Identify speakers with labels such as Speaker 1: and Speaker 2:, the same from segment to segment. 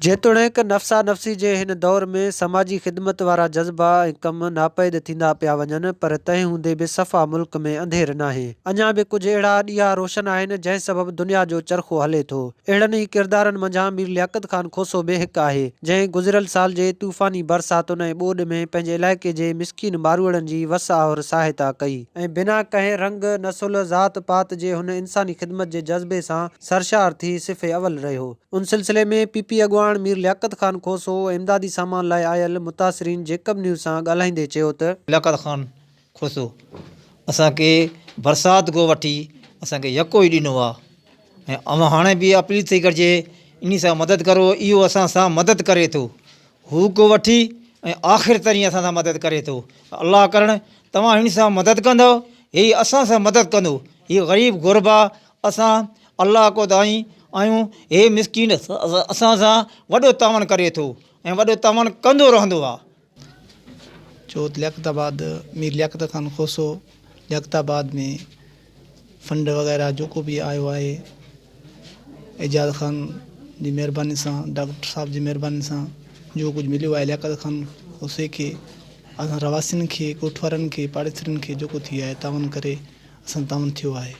Speaker 1: جيتوڻيڪ نفسا نفسي جي هن دور ۾ سماجي خدمت وارا جذبا ۽ ڪم ناپيد ٿيندا پيا وڃن پر تنهن هوندي به صفا ملڪ ۾ انڌير ناهي. اڃا به ڪجهه اهڙا ڏيئا روشن آهن جنهن سبب دنيا جو چرخو هلي ٿو. اهڙن ئي ڪردارن منجهان مير لياقت خان کوسو به هڪ آهي جنهن گذريل سال جي طوفاني برساتن ۽ ٻوڏ ۾ پنهنجي علائقي جي مسڪين ماروئڙن جي وس آهر سهائتا ڪئي ۽ بنا ڪنهن رنگ، نسل، ذات پات جي هن انساني خدمت جي جذبي سان سرشار ٿي صف اول رهيو. ان سلسلي ۾ پي پي اڳواڻ مير لياقت خان کوسو ۽ امدادي سامان لاء آيل متاثرين جيڪب نيوز سان ڳالهائيندي چيو ته.
Speaker 2: لياقت خان کوسو اسان کي برسات کان وٺي اسان کي يڪو ئي ڏنو آ ۽ اوهان هاڻي به اپيل ٿي ڪرجي انهي سان مدد ڪرو اهو اسان سان مدد ڪري ٿو هو ڪو وٺي ۽ آخر تائين اسان سان مدد ڪري ٿو الله ڪرڻ توهان هن سان مدد ڪندو هي اسان سان مدد ڪندو هي غريب غربا اسان الله ڪو دائي آهيون هي مسڪين اسان سان وڏو تعاون ڪري ٿو ۽ وڏو تعاون ڪندو رهندو آ.
Speaker 3: چوٿ لياقت آباد مير لياقت خان کوسو لياقت آباد ۾ فنڊ وغيره جيڪو به آيو آهي اعجاز خان جي مهرباني سان ڊاڪٽر صاحب جي مهرباني سان جو ڪجهه مليو آهي لياقت خان کوسي کي اسان رهواسين کي ڳوٺ وارن کي پاڙيسرين کي جيڪو ٿي آهي تعاون ڪري اسان تعاون ٿيو آهي.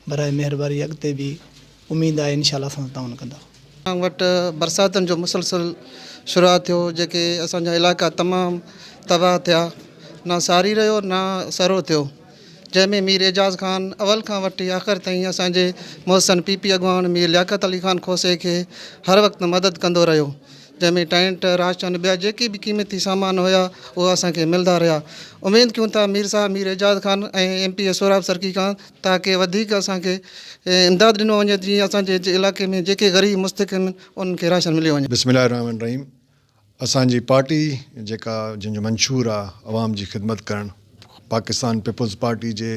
Speaker 3: براء مهرباني اڳتي به اميد آهي انشاء الله اسان سان تعاون ڪندا.
Speaker 4: اسان وٽ برساتن جو مسلسل شروعات ٿيو جيڪي اسان جا علائقا تمام تباهه ٿيا نه ساري رهيو نه سرو ٿيو جنهن ۾ مير اعجاز خان اول کان وٺي آخر تائين اسان جي محسن پي پي اڳواڻ مير لياقت علي خان کوسي کي هر وقت مدد ڪندو رهيو جنهن ۾ ٽينٽ، راشن ٻيا جيڪي به قيمتي سامان هيا اهي اسان کي ملدا رهيا. اميد ڪيون ٿا مير صاحب Mir Ejaz Khan ۽ M P A Sohrab Sarki کان تاڪه وڌيڪ اسان کي امداد ڏنو وڃي جيئن اسان جي علائقي ۾ جيڪي غريب مستحق آهن انهن کي راشن مليو وڃي.
Speaker 5: بسم الله الرحمن الرحيم اسان جي پارٽي جيڪا جنهن جو منشور آ عوام جي خدمت ڪرڻ پاڪستان پيپلز پارٽي جي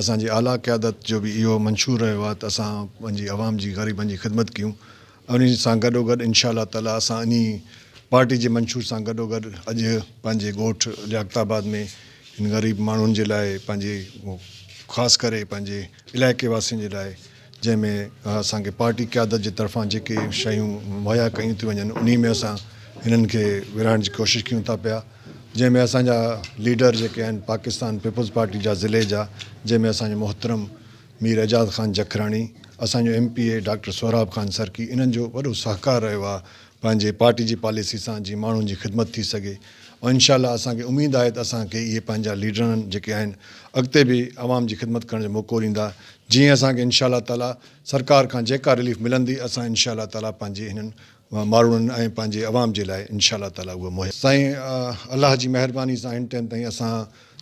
Speaker 5: اسان جي اعليٰ قيادت جو به اهو منشور رهيو آ ته اسان پنهنجي عوام جي غريبن جي خدمت ڪيون انهي سان گڏوگڏ انشاء الله تعالي اسان انهي پارٽي جي منشور سان گڏوگڏ اڄ پنهنجي ڳوٺ لياقت آباد ۾ هن غريب ماڻهن جي لاء پنهنجي خاص ڪري پنهنجي علائقي واسين جي لاء جنهن ۾ اسان کي پارٽي قيادت جي طرفان جيڪي شيون مهيا ڪيون ٿيون وڃن انهي ۾ اسان هنن کي ورهائڻ جي ڪوشش ڪيون ٿا پيا جنهن ۾ اسان جا ليڊر جيڪي آهن پاڪستان پيپلز پارٽي جا ضلعي جا جنهن ۾ اسان جو محترم مير اعجاز خان جکراڻي، اسان جو M P A doctor Sohrab Khan Sarki انهن جو وڏو سهڪار رهيو آهي پنهنجي پارٽي جي پاليسي سان جيئن ماڻهن جي خدمت ٿي سگهي ۽ انشاء الله اسان کي اميد آهي ته اسان کي اهي پنهنجا ليڊرن جيڪي آهن اڳتي به عوام جي خدمت ڪرڻ جو موقعو ڏيندا جيئن اسان کي انشاء الله تعالي سرڪار کان جيڪا رليف ملندي اسان انشاء الله تعالي پنهنجي هنن ماروئڙن ۽ پنهنجي عوام جي لاء انشاء الله تعالي اهو مهيا سائين الله جي مهرباني سان هن ٽائيم تائين اسان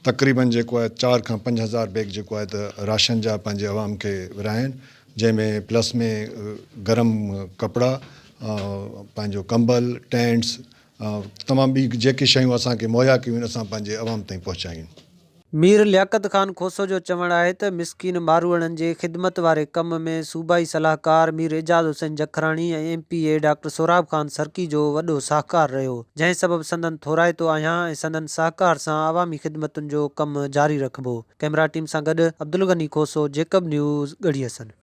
Speaker 5: تقريبن جيڪو آهي چار کان 5000 بيگ جيڪو آهي ته راشن جا پنهنجي عوام کي ورهايا آهن جنهن ۾ پلس ۾ گرم ڪپڙا پنهنجو ڪمبل ٽينٽس تمام ٻي جيڪي شيون اسان کي مهيا ڪيون آهن اسان پنهنجي عوام تائين پهچايون آهن.
Speaker 1: مير لياقت خان کوسو جو چوڻ آهي ته مسڪين ماروئڙن جي خدمت واري ڪم ۾ صوبائي صلاحڪار Mir Ejaz Hussain Jakhrani ۽ M P A doctor Sohrab Khan Sarki جو وڏو سهڪار رهيو جنهن سبب سندن ٿورائتو آهيان ۽ سندن سهڪار سان عوامي خدمتن جو ڪم جاري رکبو. ڪئميرا ٽيم سان گڏ عبدالغني کوسو، جيڪب نيوز، ڳڙهي حسن.